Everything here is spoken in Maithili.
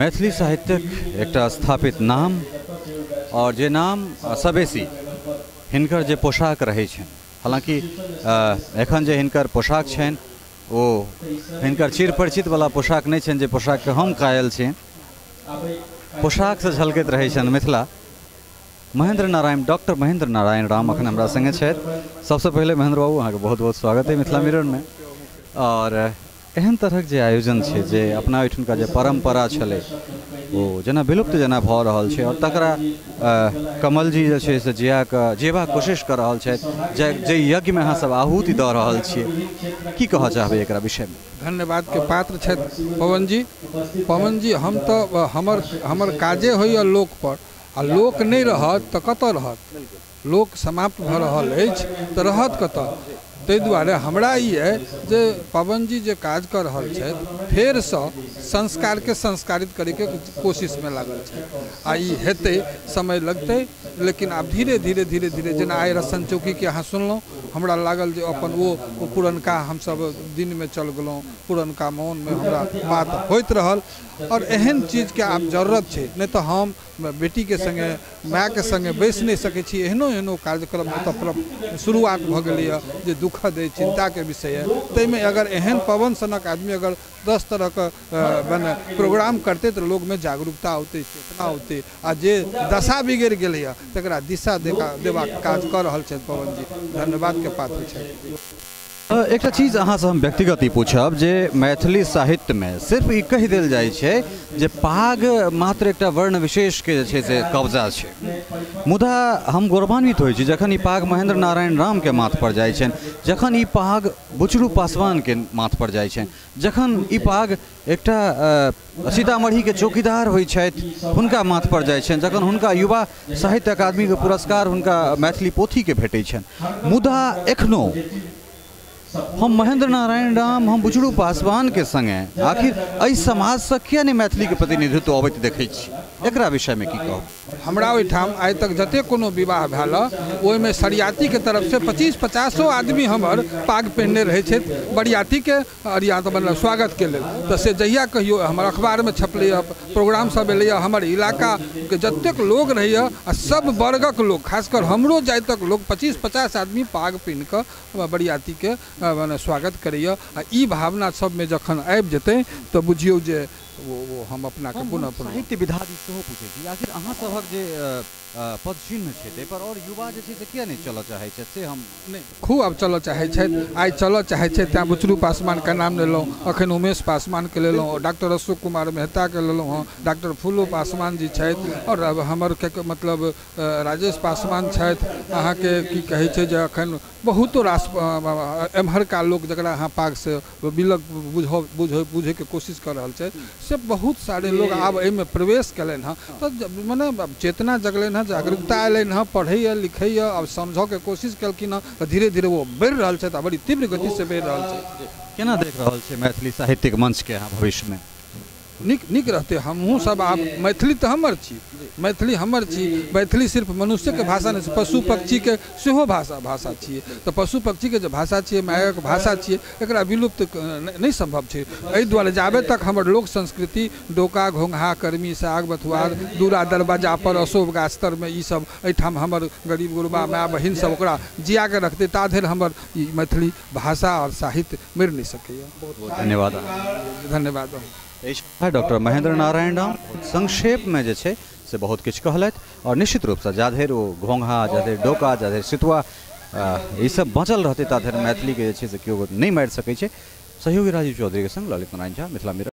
मैथिली साहित्यक एकटा स्थापित नाम और जे नाम सबेसी हिनकर जे पोशाक रहै छनि, हालाँकि एखन जे हिनकर पोशाक छनि ओ हिनकर चिर परिचित वाला पोशाक नहि छनि, जे पोशाकके हम कायल छी। पोशाकसँ झलकैत रहै छनि मिथिला। महेंद्र नारायण, डॉक्टर महेंद्र नारायण राम अखन हमरा संगे छथि। सबसँ पहिले महेंद्र बाबू, अहाँके बहुत बहुत स्वागत है मिथिला मिररमे। और एहन तरहक जे आयोजन छै, जे अपना ओहिठुनका जे परम्परा छलै ओ जेना विलुप्त जेना भऽ रहल छै, और तकरा कमलजी जे छै से जियाकऽ जियबाक कोशिश कऽ रहल छथि, जे यज्ञमे अहाँ सब आहूति दऽ रहल छियै, की कहऽ चाहबै एकरा विषयमे? धन्यवादके पात्र छथि पवन जी। पवन जी, हम तऽ हमर काजे होइए लोकपर, आ लोक नहि रहत तऽ कतऽ रहत? लोक समाप्त भऽ रहल अछि तऽ रहत कतऽ? ताहि दुआरे हमरा ई अइ जे पवन जी जे काज कऽ रहल छथि फेरसँ संस्कारके संस्कारित करैके कोशिशमे लागल छथि, आ ई हेतै, समय लगतै, लेकिन आब धीरे धीरे धीरे धीरे जेना आइ रसन चौकीके अहाँ सुनलहुँ, हमरा लागल जे अपन ओ पुरनका हमसब दिनमे चल गेलहुँ, पुरनका मोनमे हमरा बात होइत रहल। और एहन चीजके आब जरूरत छै, नहि तऽ हम बेटीके सङ्गे मायके सङ्गे बैसि नहि सकै छी। एहनो एहनो कार्यक्रम ओतऽ शुरुआत भऽ गेलैए जे दुखद अइ, चिन्ताके विषय अइ। ताहिमे अगर एहन पवन सनक आदमी अगर 10 तरहके मने प्रोग्राम करतै तऽ लोकमे जागरूकता औतै, चेतना औतै, आ जे दशा बिगड़ि गेलैए तकरा दिशा देबाक काज कऽ रहल छथि पवन जी। धन्यवादके पात्र छथि। एकटा चीज अहाँसँ हम व्यक्तिगत ई पूछब जे मैथिली साहित्यमे सिर्फ ई कहि देल जाइ छै जे पाग मात्र एकटा वर्ण विशेषके जे छै से कब्जा छै, मुदा हम गौरवान्वित होइ छी जखन ई पाग महेंद्र नारायण रामके माथपर जाइ छनि, जखन ई पाग बुचरू पासवानके माथपर जाइ छनि, जखन ई पाग एकटा सीतामढ़ीके चौकीदार होइ छथि हुनका माथपर जाइ छनि, जखन हुनका युवा साहित्य अकादमीके पुरस्कार हुनका मैथिली पोथीके भेटै छनि, मुदा एखनो हम महेंद्र नारायण राम, हम बुचरू पासवानके संगे आखिर एहि समाजसँ किया नहि मैथिलीके प्रतिनिधित्व अबैत देखै छी? एकरा विषयमे की कहब? हमरा ओहिठाम आइ तक जतेक कोनो विवाह भेल ओहिमे सरियातीके तरफसँ 25-50 आदमी हमर पाग पहिरने रहै छथि बरियातीके अरियात मतलब स्वागतके लेल। तऽ से जहिया कहियो हमर अखबारमे छपलैए, प्रोग्राम सब एलैए, हमर इलाकाके जतेक लोग रहैए आ सब वर्गक लोक, खासकर हमरो जातिक लोक 25-50 आदमी पाग पहिन कऽ बरियातीके मने स्वागत करैए। आ ई भावना सबमे जखन आबि जेतै तऽ बुझियौ जे वो हम अपनाके पुनः साहित्य विधा सेहो पूछै छी, आखिर अहाँ सभक जे पद चिन्ह छै ताहिपर और युवा जे छै से किया नहि चलऽ चाहै छथि? से हम नहि, खूब आब चलऽ चाहै छथि, आइ चलऽ चाहै छथि। तैँ बुचरू पासवानके नाम लेलहुँ, अखन उमेश पासवानके लेलहुँ, डॉक्टर अशोक कुमार मेहताके लेलहुँ हँ, डॉक्टर फूलो पासवान जी छथि, और हमर मतलब राजेश पासवान छथि। अहाँके की कहै छै जे अखन बहुतो रास एम्हरका लोक जकरा अहाँ पागसँ बिलग बुझैके कोशिश कऽ रहल छथि, से बहुत सारे लोग आब एहिमे प्रवेश कयलनि हँ। तऽ मने चेतना जगलनि हँ, जागरूकता अयलनि हँ, पढ़ैए लिखैए, आब समझऽके कोशिश केलखिन हँ, तऽ धीरे धीरे ओ बढ़ि रहल छथि आ बड़ी तीव्र गतिसँ बढ़ि रहल छथि। केना देख रहल छै मैथिली साहित्यिक मंचके अहाँ भविष्यमे? नीक नीक रहतै। हमहूँ सब आब मैथिली तऽ हमर छी, मैथिली हमर छी। मैथिली सिर्फ मनुष्यके भाषा नहि, पशु पक्षीके सेहो भाषा छियै। तऽ पशु पक्षीके जे भाषा छियै, मायक भाषा छियै, एकरा विलुप्त नहि सम्भव छै। एहि दुआरे जाबे तक हमर लोक संस्कृति डोका, घोंघा, कर्मी, साग, बथुआर, दूरा दरवाजा पर अशोभ गाछ तरमे ईसब एहिठाम हमर गरीब गुरबा माय बहिन सब ओकरा जियाके रखतै, ता धरि हमर ई मैथिली भाषा आओर साहित्य मरि नहि सकैए। बहुत बहुत धन्यवाद। धन्यवाद। डॉक्टर महेंद्र नारायण राम संक्षेपमे जे छै से बहुत किछु कहलथि, और निश्चित रूपसँ जाधरि ओ घोंघा, जाधरि डोका, जाधरि सितुआ ईसब बचल रहतै ताधरि मैथिलीके जे छै से केओ नहि मारि सकै छै। सहयोगी राजीव चौधरीके संग ललित नारायण झा, मिथिला मिरर।